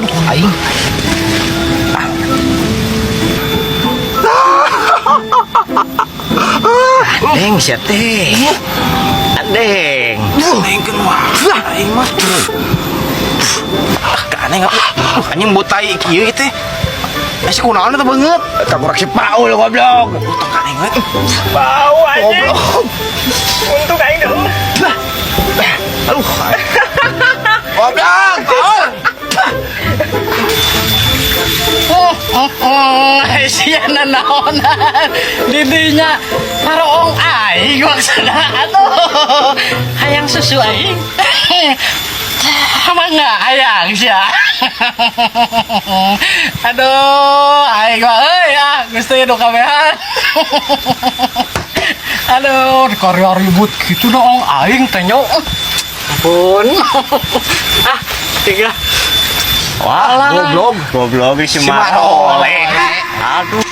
Aduh, aing. Ah. Gandeng sia teh. Gandeng. Gandengkeun wae aing mah. Ah, gandeng apa? Anjing botai kieu ieu teh. Eh, si kunaon eta beungeut? Eta kurang si Paul, goblok. Untung gandeng we. Bau, anjing. Goblok. Untung aing dong. Aduh. Goblok, Paul. Oh, sia nanaonan didinya paroong aing maksudna, aduh, hayang susu aing. Mangga hayang sia. Aduh, aing mah euy, ah, gusti nu kabehan. Aduh, karya ribut gitu dong aing teh nya. Ampun. Ah, tiga. Wah, goblok. Goblok si Si Marole. Marole. Aduh.